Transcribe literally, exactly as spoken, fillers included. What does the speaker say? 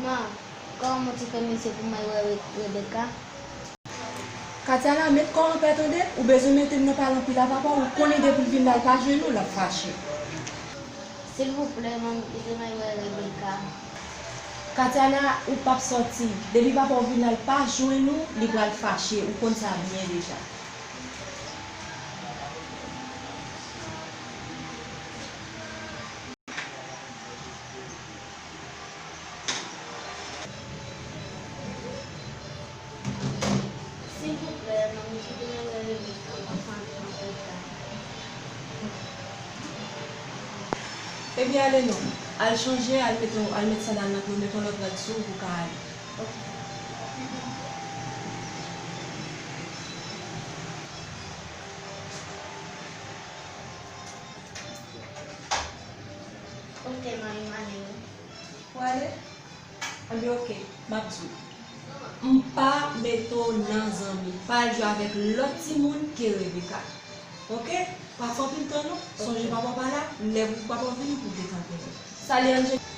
Ma, kòman w ti fè mesye pou m al wè Re- Rebecca? Katiana, met kò an pè tande, ou bezwen mete m nan pale anpil a papa w, ou konnen depi l vin la l pa jwenn ou, l ap fache. Silvouplè, manmi, kite m al wè Rebecca. Katiana, ou p ap sòti. Depi papa w vin la l pa jwenn ou, li pral fache. Ou konn sa byen deja. Silvouplè, manmi, kite m al wè Rebecca, m ap fè anpil travay. Ebyen ale non, al chanje, al mete, al met sandal nan pye w, met yon lòt rad sou ou pou w ka ale. Ok, manmi, m ale wi. Ou ale? Ebyen ok, m ap di w. M pa mete w nan zanmi. Pa al jwe avèk lòt timoun ke Rebecca. Ok? Pa fè anpil tan non. Sonje papa w pa la, lè papa w vini pou w gentan konnen. Salye Angel.